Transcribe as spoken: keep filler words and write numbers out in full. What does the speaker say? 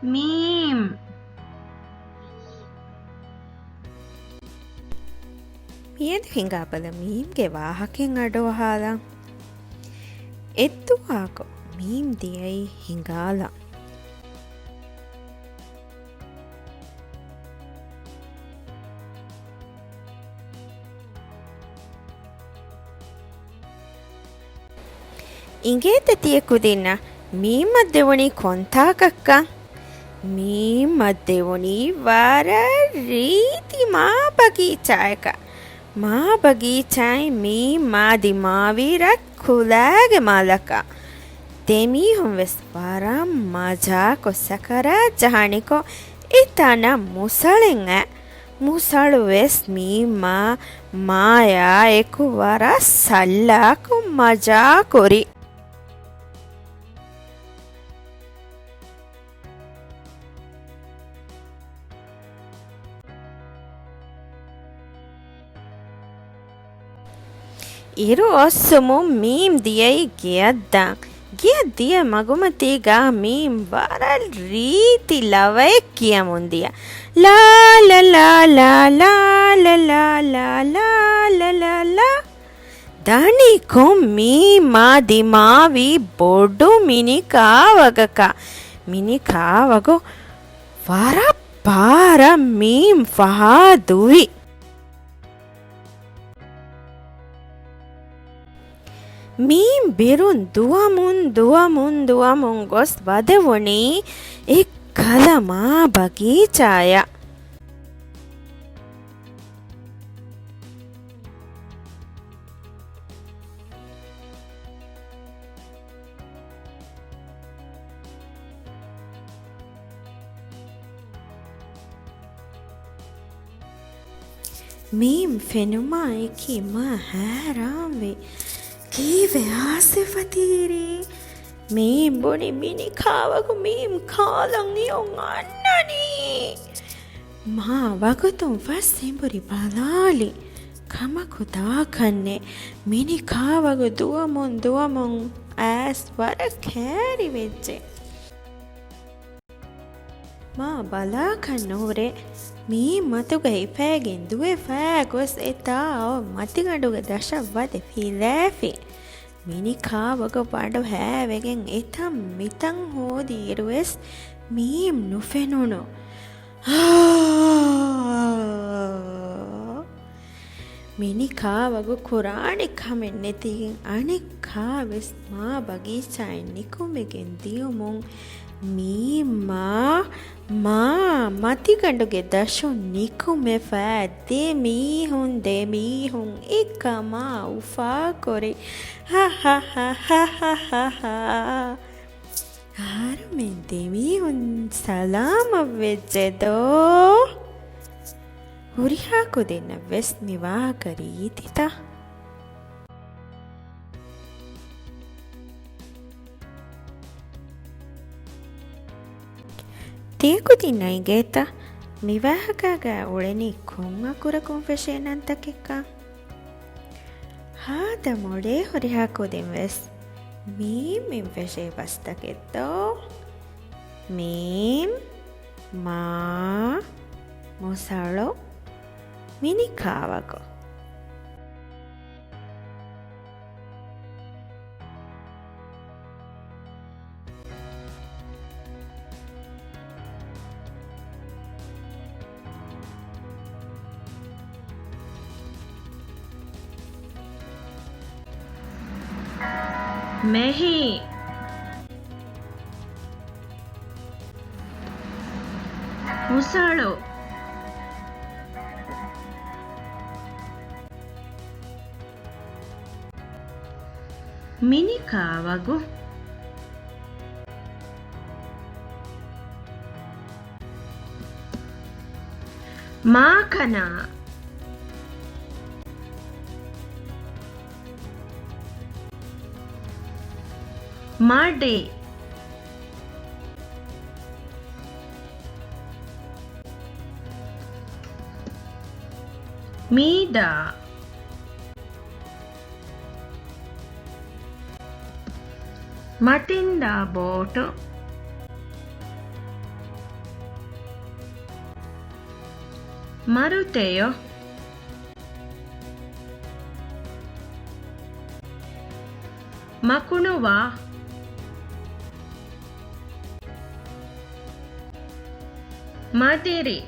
މީމް. މިއަދު ހިނގާބަލަ މީމްގެ ވާހަކައެއް އަޑުއަހާލަން. އެއްދުވަހަކު މީމް ދިޔައީ ހިނގާލަން. އިނގޭތަ ތިޔަ ކުދިންނަށް މީމްއަށް ދެވުނީ ކޮންތާކަށްކަން؟ މީމްއަށް ދެވުނީ ވަރަށް ރީތި މާ ބަގީޗާއަކަށް. މާ ބަގީޗާއިން މީމް މާ ދިމާވީ ރަތް ކުލައިގެ މަލަކަށް. ދެމީހުން ވެސް ވަރަށް މަޖާކޮށް ސަކަރާތް ޖަހާނެކޮށް އެތަނަށް މުސަޅެން އައި، މުސަޅު ވެސް މީމް މާ މާޔާ އެކު ވަރަށް ސައްލާކޮށް މަޖާކުރި. އިރު އޮއްސުމުން މީމް ދިޔައީ ގެއަށް ދާން. ގެއަށް ދިޔަ މަގުމަތީގާ މީމް ވަރަށް ރީތި ލަވައެއް ކިޔަމުން ދިޔަ. ލާ، ލަ، ލާ، ލާ، ލާ، ލަ، ލާ، ލާ، ލާ، ލަ، ލާ. ދަނިކޮށް މީމާ ދިމާވީ ބޮޑު މިނި ކާވަގަކަށް. މިނި ކާވަގު ވަރަށް ބާރަށް މީމް ފަހާ ދުވި. މީމް ބިރުން ދުވަމުން ދުވަމުން ދުވަމުން ގޮސް ވަދެވުނީ އެއްކަލަ މާ ބަގީޗާޔަށް. މީމް ފެނުމާ އެކީ މާ ހައިރާންވި. ކީއްވެ އާސިފަ ތިހިރީ؟ މީމް ބުނި މިނި ކާވަގު މީމް ކާލަން އިއޮން އަންނަނީ. މާ ވަގުތުން ފަސް އެނބުރި ބަލާލި. ކަމަކު ދާކަށްނެއް. މިނި ކާވަގު ދުވަމުން ދުވަމުން އައިސް ވަރަށް ކައިރިވެއްޖެ. މާ ބަލާކަށް ނުހުރެ، މީ މަތުގަ ހިފައިގެން ދުވެފައި ގޮސް އެތާ އޮތް މަތިގަނޑުގެ ދަށަށް ވަދެ ފިލައިފި. މިނި ކާވަގު ބަނޑު ހައިވެގެން އެތަން މިތަން ހޯދި އިރުވެސް މީމް ނުފެނުނު. މިނި ކާވަގު ކުރާނެ ކަމެއް ނެތިގެން އަނެއްކާވެސް މާ ބަގީޗާއިން ނިކުމެގެން ދިޔުމުން މީ މާ، މާ މަތިގަނޑުގެ ދަށުން ނިކުމެފަ ދެ މީހުން، ދެ މީހުން އެކަމާ އުފާކުރި. ހަހަހަ. އަހަރުމެން ދެމީހުން ސަލާމަތްވެއްޖެ ދޯ؟ ހުރިހާ ކުދިންނަށް ވެސް މި ވާހަކަ ރީތިތަ؟ ތިޔަ ކުދިންނަށް އިނގޭތަ މި ވާހަކާގައި އުޅެނީ ކޮން އަކުރަކުން ފެށޭ ނަންތަކެއްކަން؟ ހާދަ މޮޅޭ ހުރިހާ ކުދިން ވެސް މީމް މިން ފެށޭ ބަސްތަކެއް ދޯ؟ މީމް، މާ، މުސަޅު، މިނި ކާވަގު. މެހި. މުސަޅު. މިނި ކާވަގު. މާކަނާ. މަޑި. މީދާ. މަތިންދާ ބޯޓު. މަރުތެޔޮ. މަކުނުވާ. މަދިރި.